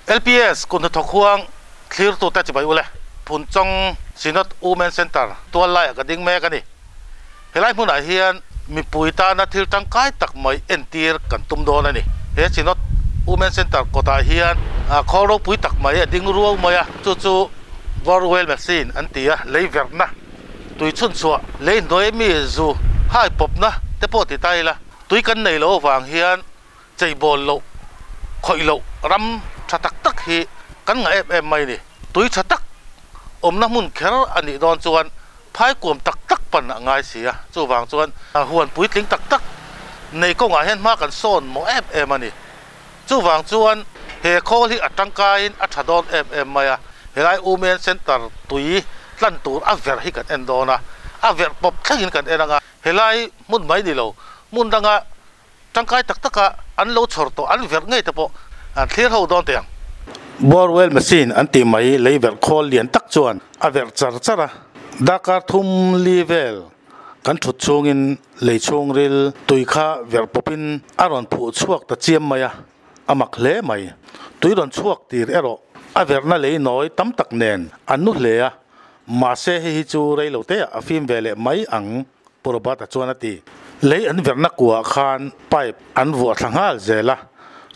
LPS kun hnathawk huang thlirtute chibai ule Phunchawng Synod Women Centre tual laiah ka ding mek a ni. Helai hmunah hian mipui tana thil tangkai tak mai entir kan tum dawn a ni. He Synod Women Centre kawtah hian khawl ropui tak mai a ding ruau mai a, chu chu Borewell Machine an ti a, lei verhna, tui chhunchhuah, lei hnuai mi zu hai pawpna te pawh ti ta ila, tui kan nei loh avang hian cheibawl loh, khawih loh ram tha tak tak hi kan ngah em em mai ni. Tui tha tak awmna hmun kher a nih dawn chuan phai kuam tak tak pan a ngai si a, chuvang chuan huan puitling tak tak nei kawngah hian hma kan sawn mawh em em a ni. Chuvang chuan he khawl hi a tangkaiin a tha dawn em em mai a, helai Women Centre tui tlan tur a verh hi kan en dawn a, a verh pawp thlengin kan en ang a, helai hmun mai ni lo, hmun danga Tangkai tak taka an lo chhawr tawh an verh ngei te pawh an thlir ho dawn teh ang. Borewell machine an tih mai lei verh khawl lian tak chuan a verh char char a, darkar thum li vel kan thut chhungin lei chhungril tui kha verh pawpin a rawn phuh chhuak ta chiam mai a, a mak hle mai. Tui rawn chhuak tir erawh a verhna lei nawi tam tak nen an nu hle a, mahse hei hi chu rei lo teah a fim ve leh mai ang. Pu Robert-a chuan a ti. Lei an verhna kuah khan pipe an vuah thla nghal zel a,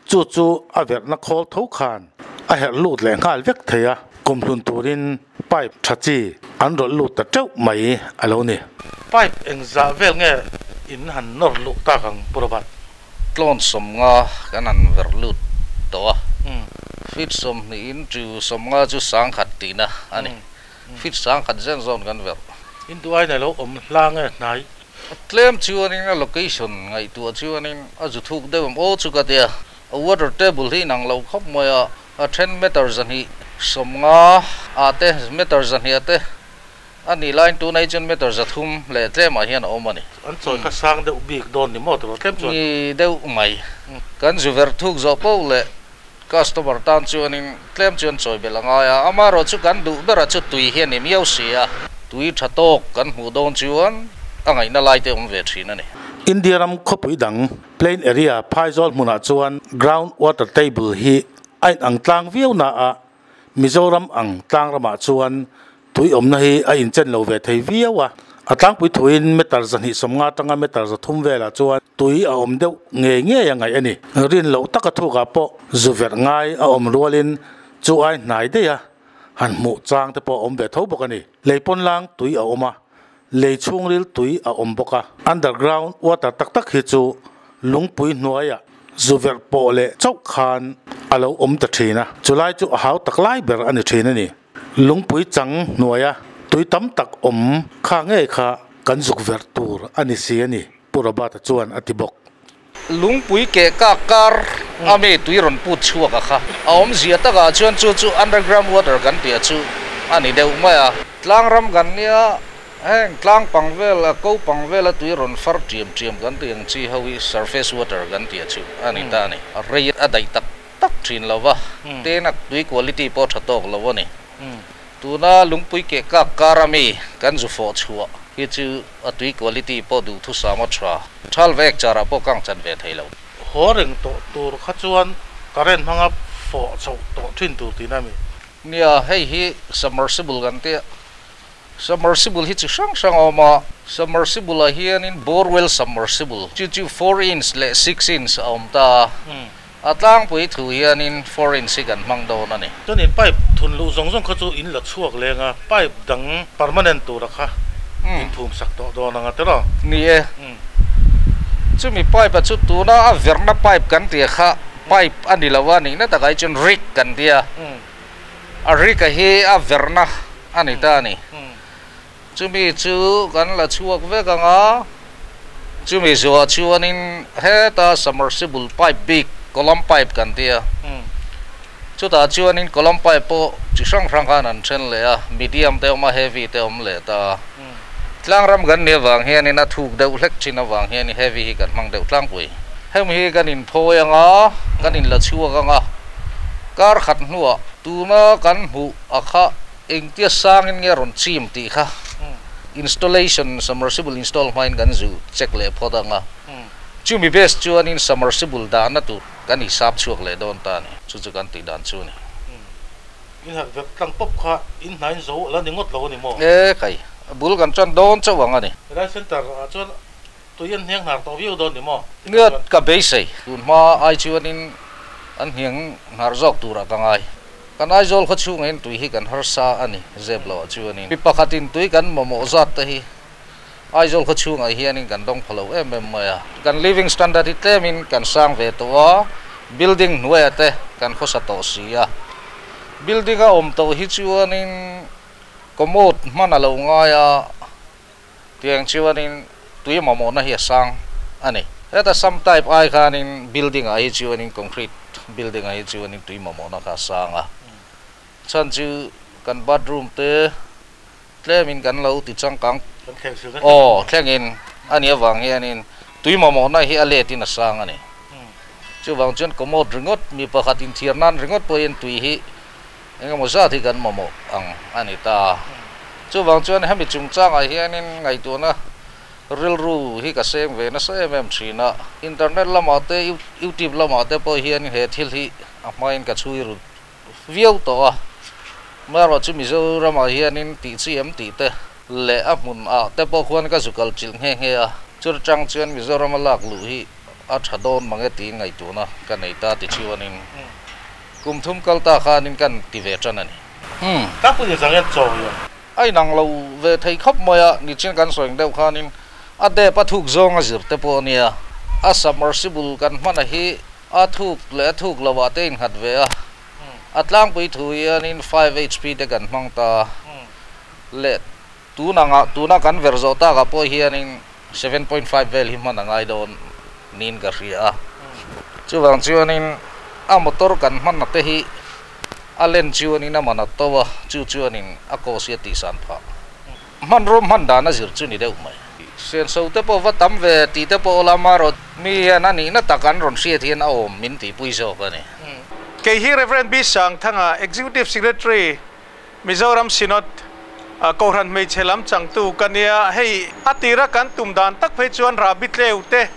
chu chu a verhna khawl tho khan a herh lut leh nghal vek thei a, kum hlun turin pipe tha chi an rawlh lut ta teuh mai a lo ni. Pipe engzah vel nge in han nawr luh tak ang Pu Robert? Tlawn 50 kan han verh lut tawh a, feet 20 in chu 50 chu 10,000 tihna a ni. Feet 10,000 zen zawn kan verh. In duh aina lo awm hla nge hnai? Tlem chuanin a location ngaihtuah chuanin a zu thuk deuh em aw chu ka tia. A water table hi inang lo khawp mai a, a then meter 250 ah te meter 200 ah te a nih laiin tunah hi chuan meter 300 leh tlemah hian a awm a ni. An chawi kha sang deuh bik dawn ni maw tiraw tlem chuan? Ni deuh mai. Kan zu verh thuk zawh poh leh Customer tan chuanin tlem chuan chawi belh a ngai a, amaherawh chu kan duh berah chu tui hi a ni miau si a, tui tha tawk kan hmuh dawn chuan a ngaihna lai te awm ve thin a ni. India ram khawpui dang plain area Phaizawl hmunah chuan ground water table hi a inang tlang viau na a, Mizoram ang tlang ramah chuan Tui awmna hi a inchen lo ve thei viau a, a tlangpui thuin meter 250 atanga meter 300 velah chuan tui a awm deuh ngei ngei a ngaih a ni. Rin loh taka thukah pawh zu verh ngai a awm rualin chu ai hnai daih a, han hmuh chang te pawh a awm ve tho bawk a ni. Lei pawn lang tui a awm a, lei chhungril tui a awm bawk a. Underground water tak tak hi chu lungpui hnuaiah zu verh pawh leh chauh khan a lo awm ta thin a, chulai chu a hau tak lai ber a ni thin a ni. Lungpui chang hnuaia tui tam tak awm kha ngei kha kan zuk verh tur a ni si a ni, Pu Robert-a chuan a ti bawk. Lungpui keh kak kar a mi tui rawn put chhuak a kha a awmzia takah chuan chu chu underground water kan tih a chu a ni deuh mai a. Tlang ram kan nia heng tlang pang vel a ko pang vela tui rawn far tiam tiam kan tih ang chi ho hi surface water kan tih a chu a ni ta a ni. A rei a daih tak tak thin lo va, tena tui quality pawh tha tawk lo a ni. Tuna lungpui keh kak kar a mi kan zu fawh chhuah hi chu a tui quality pawh duhthusam a tha. Thal vek charah pawh kang chan ve thei lo. Haw reng tawh tur kha chuan current hmanga fawh chhoh tawh thin tur tihna a mi? Nia, hei hi submersible kan tia. Submersible hi chi hrang hrang a awm a, submersible ah hianin borewell submersible chu chu 4 inch leh 6 inch a awm ta a. A tlangpui thu hianin 4 inch hi kan hmang dawn a ni. Chuanin pipe thun luh zawng zawng kha chu in la chhuak leng a, pipe dang permanent tura kha in phum sak tawh dawn ang a tiraw? Ni e. Chumi pipe a chu tuna a verhna pipe kan tih kha pipe a ni lo a, nihna takah hi chuan rig kan ti a, a rig a hi a verhna a ni ta a ni. Chumi chu kan la chhuak vek ang a, chumi zuah chuanin heta submersible pipe bik column pipe kan ti a, chutah chuanin column pipe pawh chi hrang hrang khan an then leh a, medium te awm a, heavy te awm leh ta a. Tlangram kan nih avang hianin a thuk deuh hlek thin avang hianin heavy hi kan hmang deuh tlangpui. Hemi hi kan inphawi ang a, kan inla chhuak ang a, kar khat hnuah tuna kan hmuh a kha, Engtia sangin nge rawn chim tih kha installation submersible install hmain kan zu check leh phawt ang a, chumi base chuanin submersible dahna tur Kan hisap chhuak leh dawn ta a ni. Chu chu kan tih dan chu a ni. In harh vek tlang pawp kha in hnain zo a la ni ngawt lo a ni maw? E kai, bul kan tan dawn chauh ang a ni. Helai center ah chuan tui an hniang hnar tawh viau dawn ni maw? Ngiat ka beisei. Tun hma ai chuanin an hniang hnar zawk turah ka ngai. Kan Aizawl khaw chhungah hian tui hi kan harsa a ni, zep loh ah chuanin. Mi pakhatin tui kan mamawh zat te hi Aizawl khaw chhungah hianin kan dawng pha lo em em mai a. Kan living standard hi tlemin kan sang ve tawh a, building hnuaiah te kan khawsa tawh si a. Building a awm tawh hi chuanin commode hman a lo ngai a, tiang chuanin tui mamawhna hi a sang a ni. Heta sam type ai khanin building ah hi chuanin concrete building ah hi chuanin tui mamawhna kha a sang a. Chhan chu kan bathroom te tlemin kan lo ti changkang aw thlengin a nih avang hianin tui mamawhna hi a letin a sang a ni. Chuvang chuan commode ringawt mi pakhat inthiar nan ringawt pawhin tui hi engemaw zat hi kan mamawh ang a ni ta. Chuvang chuan hemi chungchangah hianin ngaihtuahna rilru hi ka seng ve nasa em em thin a. Internet lamah te YouTube lamah te pawh hian he thil hi a hmain ka chhui rut viau tawh a, marawh chu Mizoramah hianin tih chi em tih te leh a hmun ah te pawh khuan ka zu kal chilh nghe nghe a, chu atang chuan Mizorama lak luh hi a tha dawn mang e tiin ngaihtuahna ka nei ta ti chuanin kum thum kal ta khanin kan ti ve tan a ni. Umm. Ka pui zang hian chaw hian. A inang lo ve thei khawp mai a, nichin kan sawi ang deuh khanin a dep a thuk zawng a zir te pawh a nia, a submersible kan hman a hi A thuk leh a thuk lo ah te innghat ve a, a tlangpui thu hianin 5 HP te kan hmang ta leh tun anga tuna kan ver zawh takah pawh hianin 7.5 vel hi hman a ngai dawn niin ka hria a. Chuvang chuanin a motor kan hmanna te hi a len chuanin a man a to a, chu chuanin a cost hi a tihsan phah. Hmanraw hman dan a zir chu ni deuh mai. Senso te pawh va tam ve tih te pawh awla marawt mi hian a nihna tak an rawn hriat hian a awm min tihpui zawk a ni. Kei hi Rev. B. Sangthanga, Executive Secretary, Mizoram Synod, Kohhran hmeichhe lam changtu ka nia. Hei a tira kan tum dan tak phei chuan Rahbi tleu te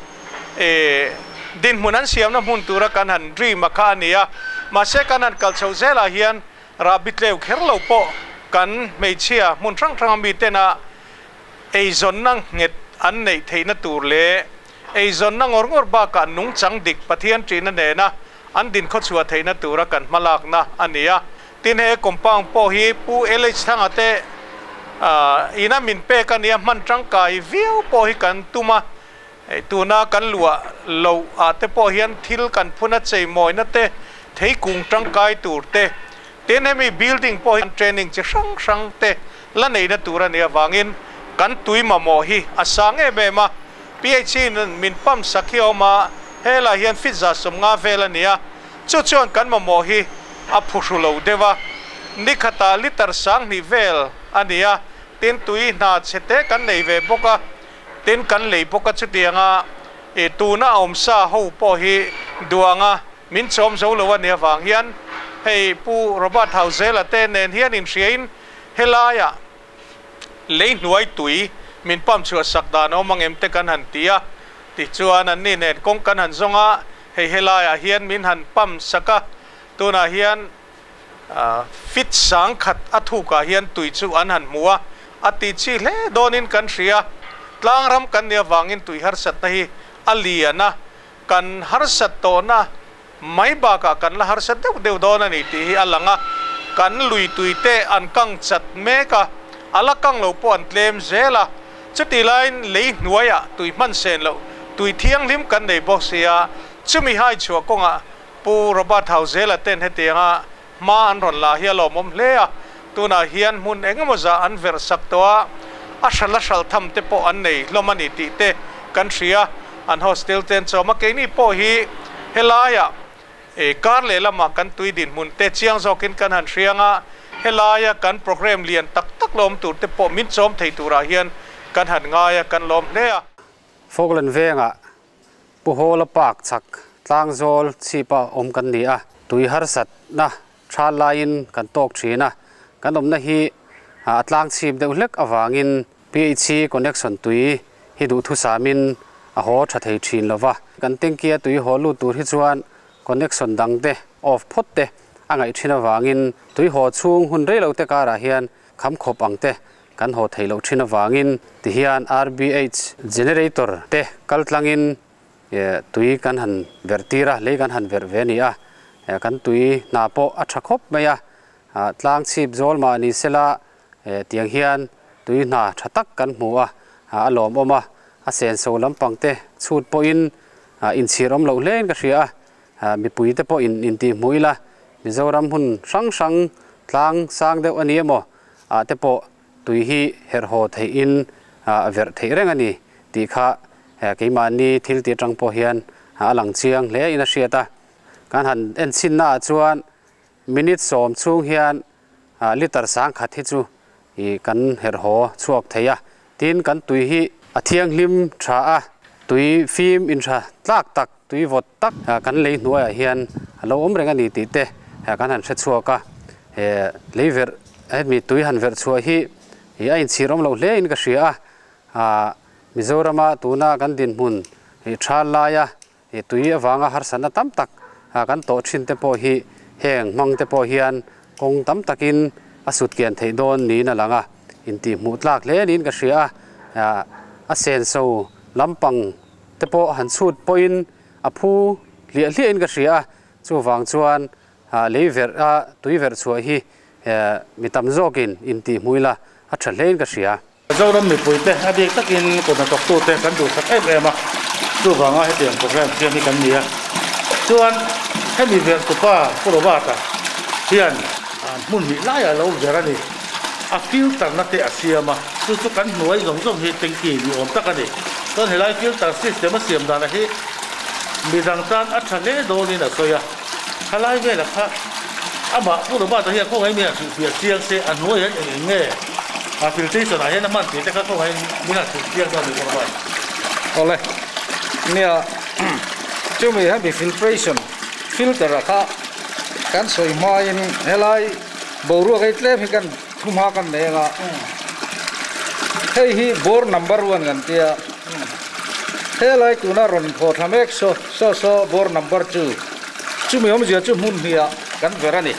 dinhmun an siamna hmun tura kan han dream a kha a ni a. Mahse kan han kal chho zelah hian Rahbi tleu kher lo pawh kan hmeichhia hmun hrang hranga mitena eizawnna nghet an neih theihna tur leh eizawnna ngawr ngawr bakah nungchang dik Pathian ṭihna nena an dinkhawchhuah theihna tura kan hmalakna a ni a. Tin, he compound pawh hi Pu LH Thanga te ina min pek a nia, hman tangkai viau pawh hi kan tum a. Tuna kan luah loh ah te pawh hian thil kan phun a cheimawina te, theikung tangkai tur te, tin hemi building pawh hi training chi hrang hrang te la neihna tur a nih avangin kan tui mamawh hi a sang em em a. PHE in min pump sak hi a awm a, helai hian feet 150 vel a ni a, chu chuan kan mamawh hi a phuhru lo deuh a, nikhatah litre 2000 vel a ni a, tin tui hna chhe te kan nei ve bawk a. Tin, kan lei bawk a chutianga i tuna awmsa ho pawh hi duanga min chawm zo lo a nih avang hian hei Pu Robert Hauzela te nen hian inhriain helaiah lei hnuai tui min pump chhuah sak dan awm ang em te kan han ti a, tichuan anni nen kawng kan han zawng a, hei helaiah hian min han pump sak a, tunah hian Fit 1000 a thukah hian tui chu an han hmu a, a ti chi hle dawnin kan hria. Tlangram kan nih avangin tui harsatna hi a lian a, kan harsat tawhna mai bakah kan la harsat deuh deuh dawn a ni tih hi a lang a. Kan lui tui te an kang chat mek a, a la kang lo pawh an tlem zel a. Chutih laiin lei hnuaiah tui hman sen loh tui thianghlim kan nei bawk sia, chumi hai chhuah kawngah Pu Robert Hauzela ten hetianga hma an rawn la hi a lawmawm hle a, tunah hian hmun engemaw zah an verh sak tawh a, a hral a hral tham te pawh an nei hlawm a ni tih te kan hria. An hostel te an chawm a, keini pawh hi helaiah kar lehlamah kan tui dinhmun te chiang zawkin kan han hriang a, helaia kan programme lian tak tak lawm tur te pawh min chawm thei turah hian kan han ngai a, kan lawm hle a. Falkland vengah Pu Hawla Park chhak tlangzawl chhipa awm kan ni a, tui harsatna tha laiin kan tawk thin a, kan awmna hi a tlang chhip deuh hlek avangin PHC connection tui hi duhthusamin a haw tha thei thin lo va. Kan tanky-a tui haw lut tur hi chuan connection dang te off phawt te a ngaih thin avangin tui haw chhung hun rei lo te karah hian kham khawp ang te kan haw theih loh thin avangin tihian RBH generator te kal tlangin tui kan han verh tir a, lei kan han verh ve a ni a, kan tui hna pawh a tha khawp mai a, tlang chhip zawl mah ni sela tiang hian tui hna tha tak kan hmu a, a lawmawm a, a senso lampang te chhut pawhin inchhir awm loh hlein ka hria a, mipui te pawh in intihhmuh ila Mizoram hmun hrang hrang tlang sang deuh a ni emaw ah te pawh tui hi herh haw theihin verh theih reng a ni tih kha keimahni thil tih atang pawh hian a lang chiang hle in a hriat a. Kan han enchhinna ah chuan minute sawm chhung hian litre sangkhat hi chu kan herh haw chhuak thei a, tin kan tui hi a thianghlim tha a, tui fim inhra tlak tak, tui vawt tak kan lei hnuaiah hian a lo awm reng a ni tih te kan han hre chhuak a, lei verh hemi tui han verh chhuah hi a inchhir awm loh hle in ka hria a, Mizorama tuna kan dinhmun tha laia tui avanga harsatna tam tak kan tawh thin te pawh hi heng hmang te pawh hian kawng tam takin a sut kian theih dawn niin a lang a, intihhmuh tlak hle niin ka hria a, a senso lampang te pawh han chhut pawhin a phu hliah hliahin ka hria a, chuvang chuan lei verh a tui verh chhuah hi mi tam zawkin intihhmuh ila a tha hlein ka hria. Zoram mipuite a bik takin kut hnathawktute kan duhsak em em a, chuvanga hetiang program siam hi kan ni a. Chuan hemi verh tupa Pu Robert-a hian hmun hnih laiah a lo ver a ni. A filter na te a siam a, chu chu kan hnuai zawng zawng hi tanky ni awm tak a ni. Chuan helai filter system a siam dana hi midang tan a tha hle dawnin a sawi a. Khalai velah kha amah Pu Robert-a hian khawngaih mi han hrilhfiah chiang se, a hnuai hian eng eng nge a filtration ah hian a hman tih te kha khawngaih min han hrilh chiang dawn a ni Pu Robert. Awle, nia chumi hemi filtration filter a kha kan sawi hmain helai boruak ei tlem hi kan thu hma kan nei anga hei hi bore number one kan tia helai tuna rawn thaw thla mek saw saw saw bore number two chumi awmzia chu hmun hnih ah kan ver a ni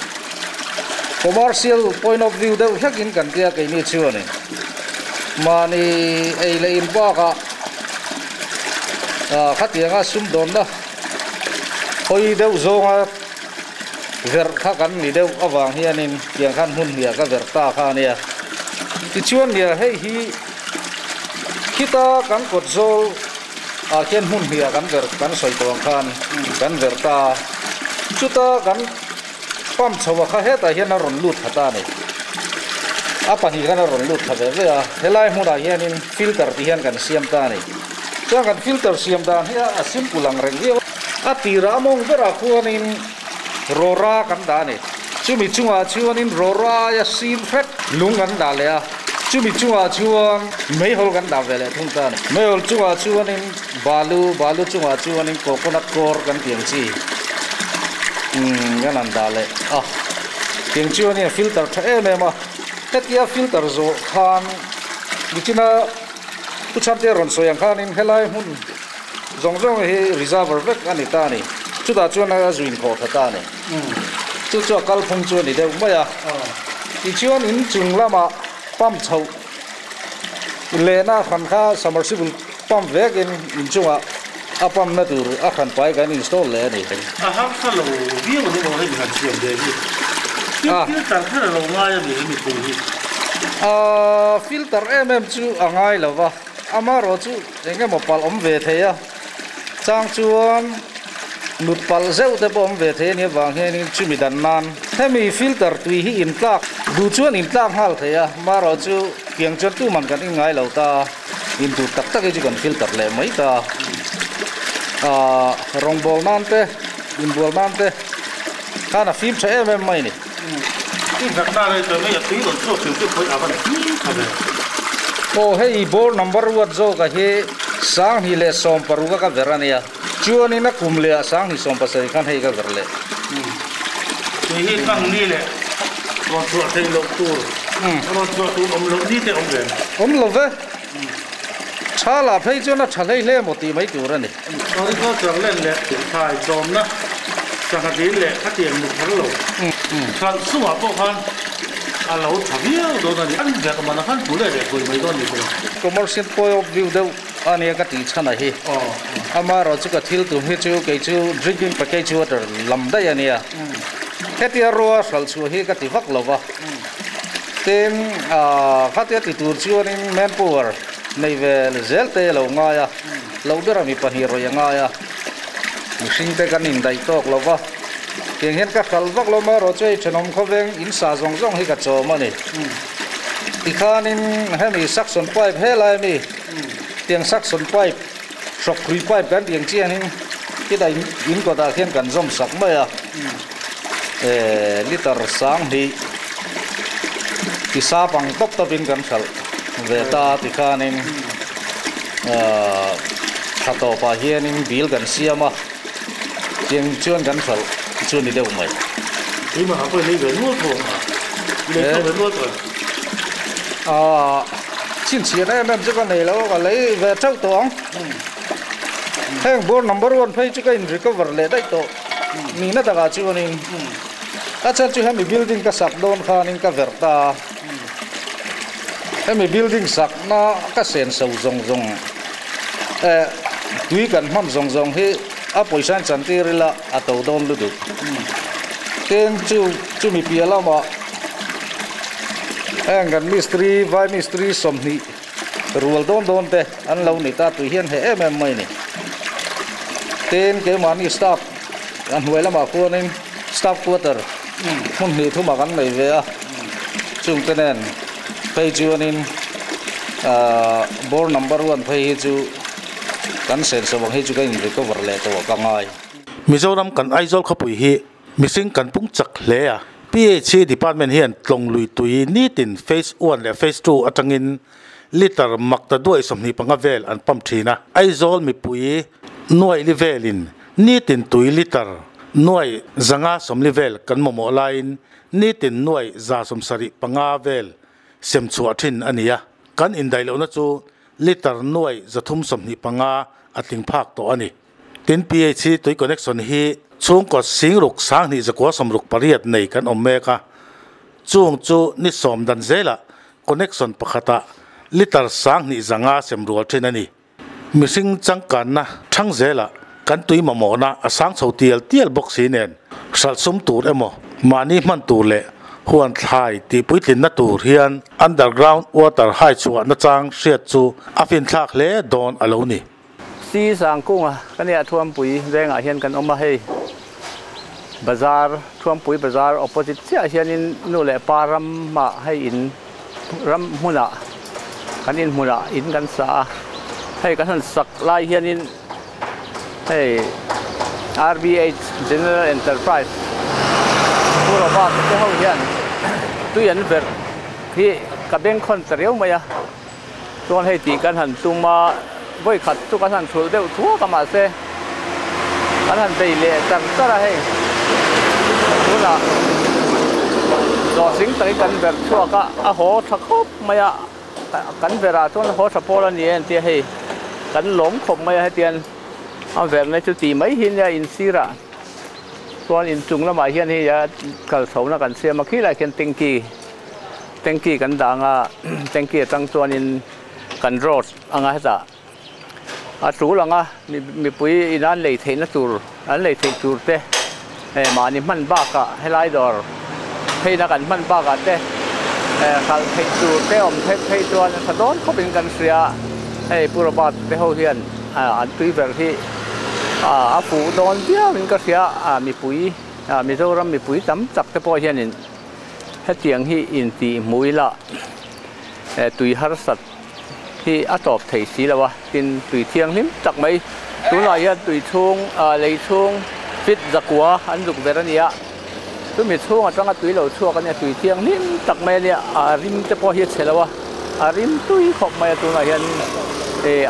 commercial point of view deuh hlekin kan tia keini chuanin mahni ei leh in bakah ah khatianga sumdawnna hawi deuh zawnga verh kha kan ni deuh avang hianin tiang khan hmun hniah ka verh ta kha a nia. Tichuan nia hei hi khita kan kawt zawl ah khian hmun hniah kan verh kan sawi tawh ang khan kan verh ta a, chuta kan pump chho a kha hetah hian a rawn lut khat a ni. A pahnih khan a rawn lut kha ve ve a, helai hmunah hianin filter ti hian kan siam ta a ni. Chuan kan filter siam dan hi a simple ang reng viau a. A tirah a mawng berah khuanin rawra kan dah a ni. Chumi chungah chuanin rawra aia sim hret lung kan dah leh a, chumi chungah chuan meihawl kan dah ve leh thung ta a ni. Meihawl chungah chuanin balu, balu chungah chuanin coconut kawr kan tih ang chi kan han dah leh a. Tiang chuanin a filter tha em em a. Hetia filter zawh khan nichina Pu Chhantea rawn sawi ang khanin helai hmun zawng zawng hi reserver vek a ni ta a ni. Chutah chuan a zu inkhawh tha ta a ni. Chu chu a kalphung chu a ni deuh mai a. Tichuan in chung lamah pump chhoh lehna a hran kha submersible pump vekin in chungah a pump na tur a hran pai kan install leh a ni. A harsa lo viau a ni maw hemi han siam ve hi? Filter kher a lo ngai a mi hemi pui hi? Filter em em chu a ngai lo va, amaherawh chu eng emaw palh awm ve thei a, chang chuan nut palh zeuh te pawh awm ve thei a nih avang hianin chumi dan nan hemi filter tui hi intlak duh chuan intlak nghal thei a, amaherawh chu tiang chuan tuman kan in ngai lo ta a. Intur tak tak hi chu kan filter leh mai ta a, rawngbâwl nan te, inbual nan te khan a fim tha em em mai a ni. I hnatna rei tawh mai a tui rawn chhuak hrim chu khawi a van fim tha ve. Aw hei ball number ruat zawk a hi 2016 a ka ver a nia, chuanin a kum leh ah 2017 khan hei ka ver leh. Tui hi kang ni leh rawn chhuah theih loh tur, rawn chhuah tur awm loh ni te awm ve. Awm lo ve. Tha lah phei chuan a tha hlei hle maw tih mai tur a ni. Horticulture len leh thlai tlawmna Sangha dil leh khatiang ni kher lo. Hralh sumah pawh khan a lo tha viau dawn a ni. An verh man a khan phu leh leh pui mai dawn ni tawh. Commercial point of view deuh a nia ka tih chhan a hi. Amaherawh chu ka thil tum hi chu kei chu drinking package water lam daih a nia. Hetia rua hralh chhuah hi ka ti vak lo va. Tin, khatia ti tur chuanin manpower nei ve zel te a lo ngai a, loh bera mi pahnih rawih a ngai a, mihring te kan indaih tawk lo va. Tiang hian ka hralh vak lo marawh chu hei thenawm khawveng in sa zawng zawng hi ka chawm a ni. Tikhanin hemi suction pipe helai ami tiang suction pipe hrawk phui pipe kan tih ang chian in khitah in kawtah khian kan zawm sak mai a, liter sang hnih ti sa pang tawp tawpin kan hralh ve ta tikhanin thla tawpah hianin bill kan siam a. Tiang chuan kan hralh chu ni deuh mai. Keimah ah pawh i lei ve nual tho ang a, i lei tho ve nual tawh em? Aaa, chhinchhian em em chu ka nei lo, ka lei ve teuh tawh ang. Heng bur number one phei chu ka in recover leh daih tawh nihna takah chuanin a chhan chu hemi building ka sak dawn khanin ka verh ta a, hemi building sakna ka senso zawng zawng eh tui kan hman zawng zawng hi a pawisa in chantir ila a to dawn lutuk. Tin chu chumi piah lamah heng kan mistri vai mistri 20 rual dawn dawn te an lo ni ta tui hian he em em mai a ni. Tin keimahni staff a hnuai lamah khuanin staff quarter hmun hnih thumah kan nei ve a chungte nen phei chuanin ahh bore number one phei hi chu kan senso ang hi chu ka in recover leh tawh ka ngai. Mizoram kan Aizawl khawpui hi mihring kan pung chak hle a, PHE department hian tlawng lui tui nitin phase one leh phase two atangin liter makta duai 25 vel an pump thin a, Aizawl mipui nuai li velin nitin tui liter 540 vel kan mamawh laiin nitin 175 vel sem chhuah thin a ni a, kan indaih lohna chu liter 325 a tling phak tawh a ni. Tin PHE tui connection hi chhungkaw 60 2,968 nei kan awm mek a, chung chu ni 10 dan zelah connection pakhatah liter 2,500 sem rual thin a ni. Mihring changkanna thang zelah kan tui mamawhna a sang chho tial tial bawk si nen hralh sum tur emaw mahni hman tur leh huan thlai tih puitlinna tur hian underground water hai chhuah nachang hriat chu a finthlak hle dawn a lo ni. Si Sangkunga ka nia Thuampui vengah hian kan awm a, hei bazar Thuampui bazar opposite chiah hianin nu leh pa ramah hei in ram hmunah kan in hmunah in kan sa a, hei kan han sak lai hianin hei RBH General Enterprise Pu Robert te ho hian tui an verh hi ka bengkhawn ta riau mai a. Chuan hei tih kan han tum a, vawi khat chu kan han thulh deuh thuak a mahse kan han bei leh char char a hei tunah hlawhtling takin kan verh chhuak a, a haw tha khawp mai a, kan verh ah chuan a haw tha pawl a ni e an tia hei kan lawm khawp mai a hetiang a verhna chu tih mai hi nia insirah chuan inchung lamah hian hei a kal chhohna kan siam a khilaiah khian tanky. Tanky kan dah anga tanky atang chuanin kan road anga hetah a tul anga mipui in an lei theihna tur an lei theih tur te eh mahni hman bakah helai dawr pheina kan hman bakah te eh hralh theih tur te awm theih phei chuan a tha dawn khawpin kan hria hei Pu Robert te ho hian an tui ber hi a fuh dawn viauin ka hria mipui Mizoram mipui tam tak te pawh hianin Hetiang hi intih hmuh ila tui harsat hi a tawp thei si lo a, tin tui thianghlim tak mai tunah hian tui chhung lei chhung fit zakua an zuk ber a ni a, chumi chhung atanga tui lo chhuak a nia tui thianghlim tak mai a nia, a rim te pawh hi a chhe lo a, a rim tui khawp mai a tunah hian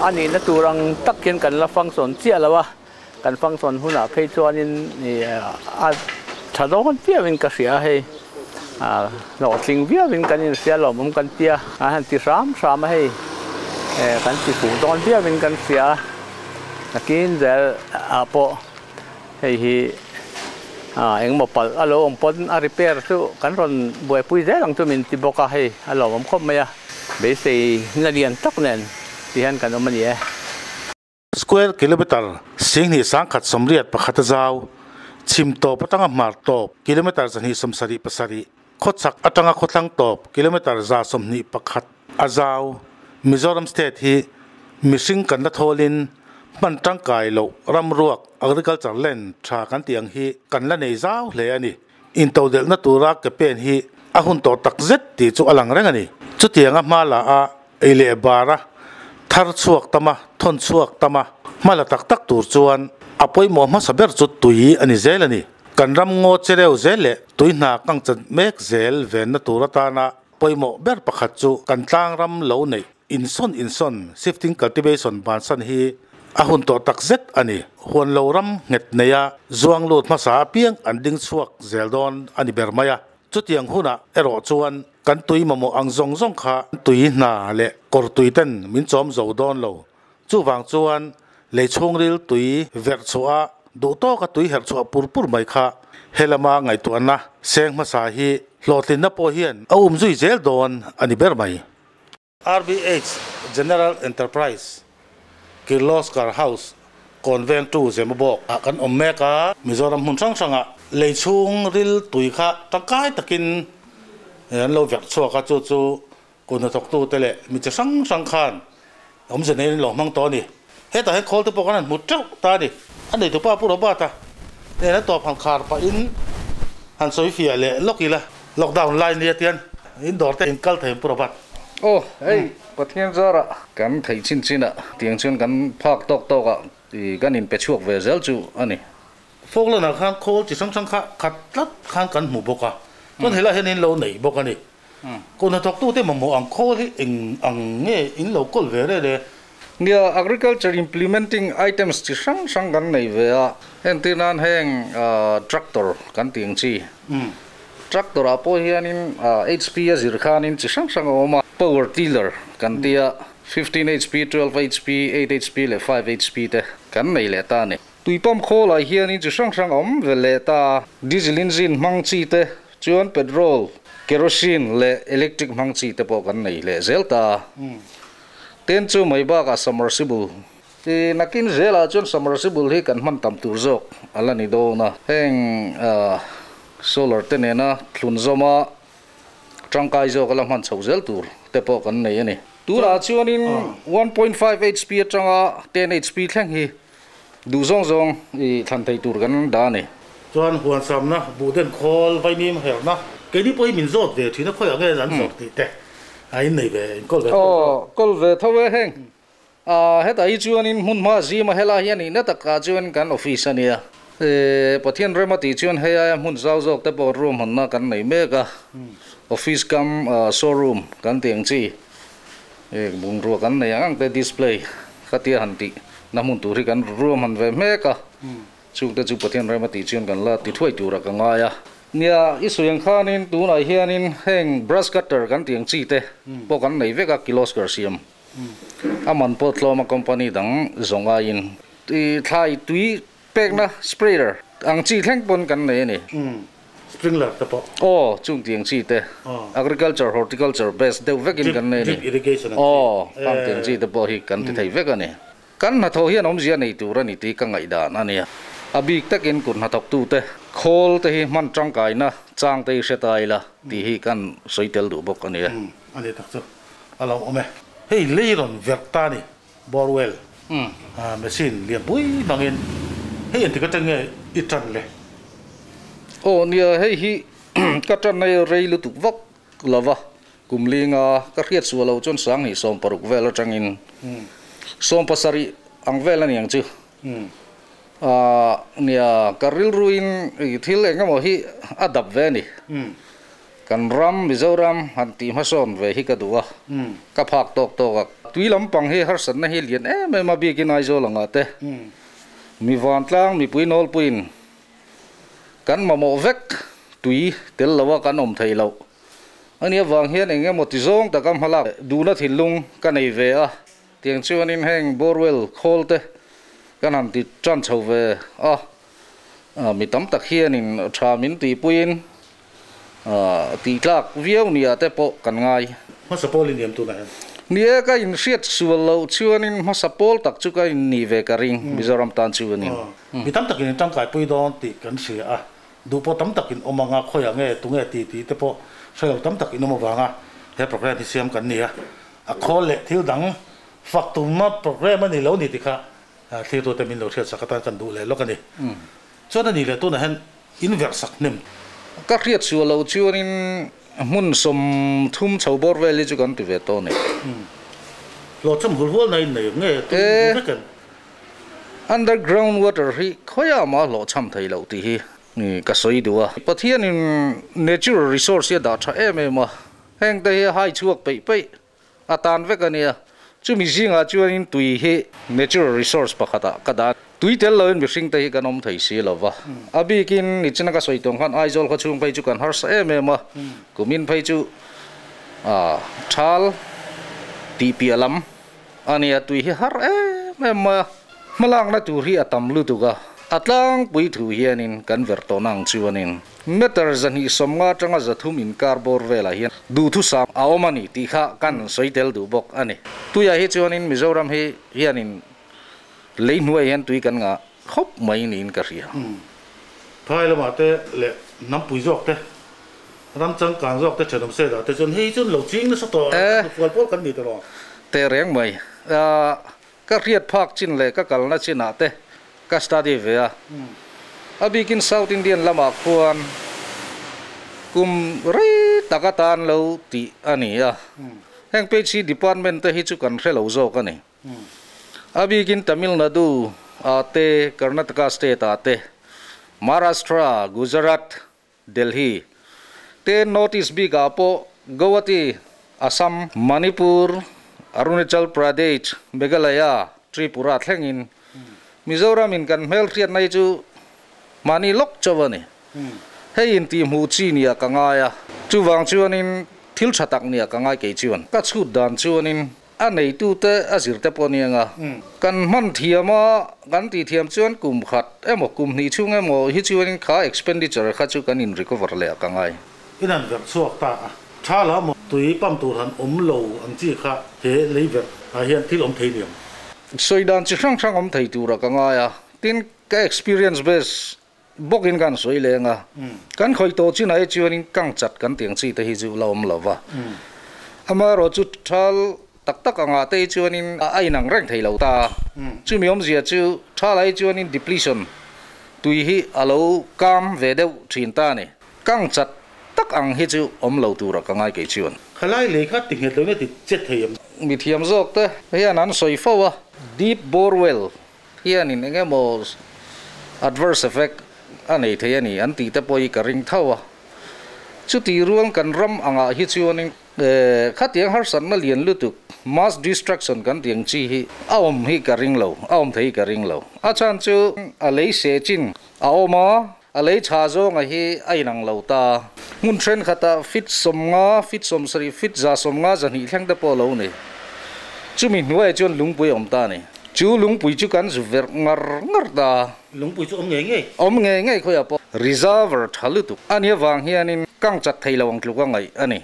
a nihna tur ang tak hian kan la function chiah lo a. Kan function hunah phei chuanin a tha dawn viauin ka hria a hei, hlawhtling viauin kan inhria lawmawm kan tia an han ti hram hram a hei, kan ti fuh dawn viauin kan hria a, nakin zel ah pawh hei hi Engmaw palh a lo awm pawn a repair chu kan rawn buaipui zel ang chu min ti bawk a, hei a lawmawm khawp mai a, beisei na lian tak nen ti hian kan awm a ni e. Square kilometre 21,181 a zau, chhim tawp atanga hmar tawp kilometre 277, khawchhak atanga khawthlang tawp kilometre 121 a zau. Mizoram state hi mihring kan la thawlin hman tangkai loh ramruak agriculture land tha kan tih ang hi kan la nei zau hle a ni. Intodelhna tura ke pen hi a hun tawh takzet tih chu a lang reng a ni. Chutianga hma la a ei leh bar a thar chhuak tam a, thawn chhuak tam a, hma la tak tak tur chuan a pawimawh hmasa ber chu tui a ni zel a ni. Kan ram ngaw chereu zel leh tui hna kang chat mek zel venna tur atana pawimawh ber pakhat chu kan tlang ram lo neih insawn insawn, shifting cultivation, bansan hi a hun tawh tak zet a ni. Huan lo ram nghet neia zuang lut hmasa apiang an ding chhuak zel dawn a ni ber mai a. Chutiang hunah erawh chuan kan tui mamawh ang zawng zawng kha tui hna leh kawr tui ten min chawm zo dawn lo. Chuvang chuan lei chhungril tui verh chhuah a, duh tawka tui herh chhuah pur pur mai kha he lama ngaihtuahna seng hmasa hi hlawhtlinna pawh hian a um zui zel dawn a ni ber mai. RBH General Enterprise, Kirloskar House, Kawnveng tu Zemabawk ah kan awm mek a. Mizoram hmun hrang hrangah lei chhung ril tui kha tangkai takin an lo verh chhuak a, chu chu kut hnathawktute leh mi chi hrang hrang khan awmze neiin an lo hmang tawh a ni. Hetah hian khawl te pawh kan han hmu teuh ta a ni. A neitupa Pu Robert-a nen an tawp han khar pahin han sawi fiah leh lawk ila. Lockdown lai nia tian in dawr te in kal thei Pu Robert. Aw hei Pathian zarah kan theih chin chin ah tiang chuan kan phak tawk tawk ah kan in pe chhuak ve zel chu a ni. Falkland ah khan khawl chi hrang hrang kha khat tlat khan kan hmu bawk a, chuan helaiah hian in lo nei bawk a ni. Kut hnathawktute mamawh ang khawl hi eng ang nge in lo kawl ve rel e? Nia, agriculture implementing items chi hrang hrang kan nei ve a, entir nan heng tractor kan tih ang chi. Tractor ah pawh hianin HP a zir khanin chi hrang hrang a awm a, power tiller kan ti a, 15 HP, 12 HP, 8 HP leh 5 HP te kan nei leh ta a ni. Tui pump khawlah hianin chi hrang hrang a awm ve leh ta a, diesel engine hmang chi te Chuan petrol, kerosene leh electric hmang chi te pawh kan nei leh zel ta. Ten chu mai bakah submersible i nakin zelah chuan submersible hi kan hman tam tur zawk a la ni dawn a. Heng solar te nena thlun zawma tangkai zawk a la hman chho zel tur te pawh kan nei a ni. Tunah chuanin 1.5 HP atanga 10 HP thleng hi Duh zawng zawng i thlan thei tur kan dah a ni. Chuan huan samna, buhden khawl, vaimim herna, keini pawh hi min zawt ve thin a, khawiah nge an zawrh tih te a in nei ve, in kawl ve tho. Aw, kawl ve tho e heng. A hetah hi chuanin hmun hma zima helai hi a nihna takah chuan kan office a nia. Pathian rem a tih chuan hei aia hmun zau zawk te pawh room hawnna kan nei mek a, office cum showroom kan tih ang chi bungrua kan nei ang ang te display khatia han tih. Na hmun tur hi kan ruahman ve hmek a, chungte chu Pathian rem a tih chuan kan la ti thuai turah ka ngai a. Nia, i sawi ang khanin tunah hianin heng brush cutter kan tih ang chi te pawh kan nei vek a, Kirloskar siam a man pawh tlawm a company dang zawng aiin. Thlai tui pekna sprayer ang chi thleng pawn kan nei a ni. Sprinkler te pawh. Aw, chung tiang chi te. Agriculture, horticulture based deuh vekin kan nei a ni. Drip irrigation ang chi. Aw, khang tiang chi te pawh hi kan ti thei vek a ni. Kan hnathawh hian awmzia nei tur a ni tih ka ngaihdan a nia. A bik takin kut hnathawktute khawl te hi hman tangkaina chang te hi hre ta ila tih hi kan sawi tel duh bawk a nia. A ni tak chu a lo awm e. Hei lei rawn verh ta a ni, borewell machine lian pui hmangin hei engtik atang nge i tan le? Aw nia, hei hi ka tan a rei lutuk vak lo va, kum linga ka hriat suah lo chuan 2016 vel atangin 17 ang vel a ni ang chu. Nia, ka rilruin thil eng emaw hi a dap ve a ni. Kan ram, Mizoram, han tih hmasawn ve hi ka duh a, ka phak tawk tawk a. Tui lampang hi harsatna hi lian em em a, biakin Aizawl angah te mi vantlang mipui nawlpuiin kan mamawh vek tui tel lo a kan awm thei loh a nih avang hian eng emaw ti zawng taka hmalak duhna thinlung ka nei ve a. Tiang chuanin heng borewell khawl te kan han ti tan chho ve a. Mi tam tak hianin tha min tihpuiin tih tlak viau nia te pawh kan ngai. Hmasa pawl i niam tunah hian. Ni e, ka inhriat sual loh chuanin hmasa pawl tak chu ka innih ve ka ring, Mizoram tan chuanin. Mi tam takin in tangkaipui dawn tih kan hria a, duh pawh tam takin awm anga khawiah nge tunge ti tih te pawh hre lo tam tak in awm avanga he program hi siam kan ni a, a khawl leh thil dang fak tumna program a ni lo ni tih kha Thlirtute min lo hriatsak atan kan duh leh lawk a ni. Chuan a ni leh tunah hian in verhsak hnem. Ka hriat sual loh chuanin hmun 30 chho bawr vel hi chu kan ti ve tawh a ni. Hlawhchham hul hual na in nei nge tui in hmu vek em? Underground water hi khawiah mah hlawhchham thei loh tih hi ka sawi duh a. Pathianin natural resource hi a dah tha em em a, hengte hi a hai chhuak peih peih A tan vek a nia. Chumi zingah chuanin tui hi natural resource pakhatah ka dah. Tui tel loin mihringte hi kan awm thei si lo va. A bikin nichina ka sawi tawng khan Aizawl khaw chhung phei chu kan harsa em em a. Kumin phei chu thal tih piah lam a nia. Tui hi har em em mai a. Hmalakna tur hi a tam lutuk a. A tlangpui thu hianin kan ver tawhna ang chuanin. Meter 250 atanga 300 inkar bawr velah hian duhthusam a awm a ni tih kha kan sawi tel duh bawk a ni. Tuiah hi chuanin Mizoram hi hianin lei hnuaiah hian tui kan ngah khawp mai niin ka hria. Phai lamah te leh hnampui zawk te, ram changkang zawk te thenawm se dah te chuan hei chuan lo ching nasa tawh a, kan hnufual pawl kan ni tawh. Teh reng mai. Ka hriat phak chin leh ka kalna chinah te ka study ve a. A bikin South Indian lamah khuan kum rei tak atan lo tih a ni a. Heng page hi department te hi chu kan hre lo zawk a ni. A bikin Tamil Nadu ah te, Karnataka state ah te, Maharashtra, Gujarat, Delhi te North East bikah pawh Guwahati, Assam, Manipur, Arunachal Pradesh, Meghalaya, Tripura thlengin Mizoram in kan hmelhriatna hi chu mahni lawk chauh a ni. Hei intihhmuh chi nia ka ngai a, chuvang chuanin thil tha tak nia ka ngai kei chuan. Ka chhut dan chuanin A neitute a zirte pawh a ni ang a, kan hman thiam a, kan tih thiam chuan kum khat emaw kum hnih chhung emaw hi chuanin kha expenditure kha chu kan in recover leh a ka ngai. In han verh chhuak ta a, tha la maw tui pump tur han awm lo ang chi kha he lei verh ah hian thil awm thei ni ang. Sawi dan chi hrang hrang awm thei tur a ka ngai a, tin ka experience base bawkin kan sawi leng a, kan khawih tawh chinah hi chuanin kang chat kan tih ang chi te hi chu la awm lo va. Amaherawh chu thal tak tak angah te hi chuanin a inang reng thei lo ta. Chumi awmzia chu thalah hi chuanin depletion tui hi a lo kam ve deuh thin ta a ni. Kang chat tak ang hi chu awm lo tura ka ngai kei chuan. Khalai lei kha ti nghet lo in a ti che thei em? Mithiam zawk te hian an sawi fo a, deep borewell Hianin eng emaw adverse effect a nei thei a ni an tih te pawh hi ka ring tho a. Chutih rual kan ram angah hi chuanin khatiang harsatna lian lutuk mass destruction kan tih ang chi hi a awm hi ka ring lo, a awm thei hi ka ring lo. A chhan chu a lei seh chin a awm a, a lei tha zawnga hi a inang lo ta. Hmun thenkhatah feet 50, feet 70, feet 150 200 thleng te pawh a lo ni. Chumi hnuaiah chuan lungpui a awm ta a ni. Chu lungpui chu kan zu verh ngar ngar ta. Lungpui chu awm ngei ngei. Awm ngei ngei khawiah pawh. Reservoir tha lutuk a nih avang hianin kang chat thei lo ang tluk a ngaih a ni.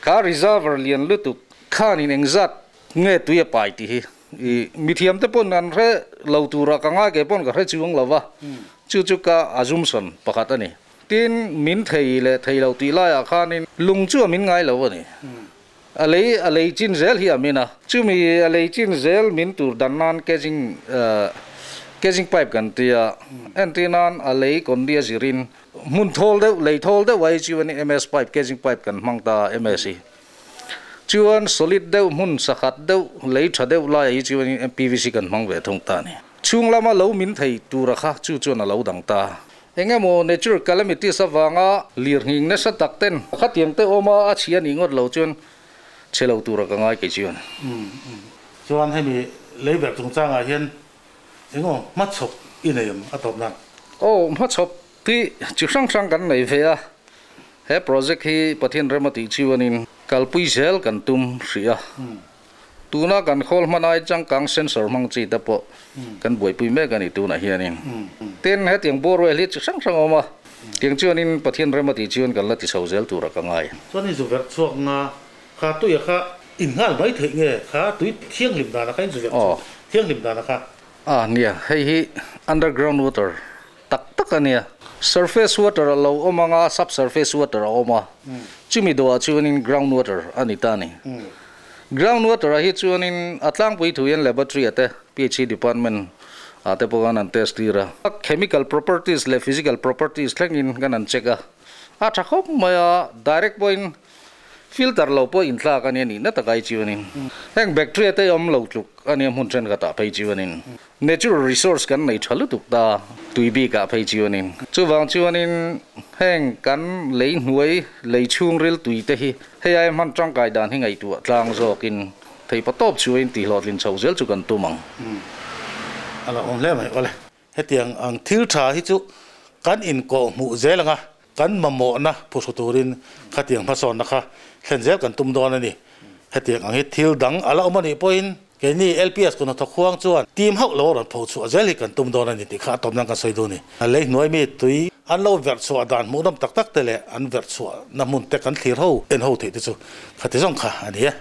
Kha reservoir lian lutuk khanin engzat nge tui a pai tih hi i mithiam te pawn an hre lo tura ka ngai kei pawn ka hre chuang lo va, chu chu ka assumption pakhat a ni. Tin, min thei leh thei lo tih laiah khanin lung chu a min ngai lo a ni. A lei a lei chin zel hi a min a, chumi a lei chin zel min tur dan nan casing casing pipe kan ti a, entir nan a lei kawndia zirin hmun thawl deuh lei thawl deuh ai chuan MS pipe casing pipe kan hmang ta a MS hi chuan solid deuh hmun sakhat deuh lei tha deuh laiah hi chuan PVC kan hmang ve thung ta a ni. Chhung lama lo min thei tura kha chu chuan a lo dang ta. Eng emaw natural calamities avanga lirnghing nasa tak ten khatiang te awma a chhia nih ngawt lo chuan chhe lo tura ka ngai kei chuan. Chuan hemi lei ber chungchangah hian eng emaw hmachhawp i nei em a tawp nan? Aw, hmachhawp hi chi hrang hrang kan nei ve a, he project hi Pathian rem a tih chuanin kalpui zel kan tum hrih a. Tuna kan khawl hman ai changkang sensor hmang chi te pawh kan buaipui mek a ni tunah hianin. Tin, hetiang borewell hi chi hrang hrang a awm a, tiang chuanin Pathian rem a tih chuan kan la ti chho zel tura ka ngai. Chuan i zu verh chhuak nga kha tuia kha in nghal mai theih nge kha tui thianghlim dana kha in zu verh chhuak thianghlim dana kha? A nia, hei hi underground water tak tak a nia. Surface water a lo awm anga subsurface water a awm a, chumi dawhah chuanin ground water a ni ta a ni. Ground water ah hi chuanin a tlangpui thu hian laboratory ah te PHE department ah te pawh khan an test tir a. Chemical properties leh physical properties thlengin kan han check a, a tha khawp mai a, direct pawhin Filter lo pawh intlak a nia nihna tak ai chuanin heng bacteria te awm lo tluk a nia hmun thenkhatah phei chuanin natural resource kan nei tha lutuk ta tui bikah phei chuanin chuvang chuanin heng kan lei hnuai lei chhungril tui te hi hei ai hman tangkai dan hi ngaihtuah tlang zawkin theipa tawp chuain tihhlawhtlin chho zel chu kan tum ang. A lo awm hle mai awle. Hetiang ang thil tha hi chu kan inkawh hmuh zel anga kan mamawhna phuhru turin khatiang hmasawnna kha thlen zel kan tum dawn a ni. Hetiang ang hi thil dang a la awm a nih pawhin keini LPS kun hnathawk huang chuan team hauh lo a rawn pho chhuah zel hi kan tum dawn a ni tih kha a tawp nan kan sawi duh a ni. A lei hnuai mi tui an lo verh chhuah dan hmuhnawm tak tak te leh an verh chhuahna hmun te kan thlir ho en ho theih te chu khati zawng kha a ni e.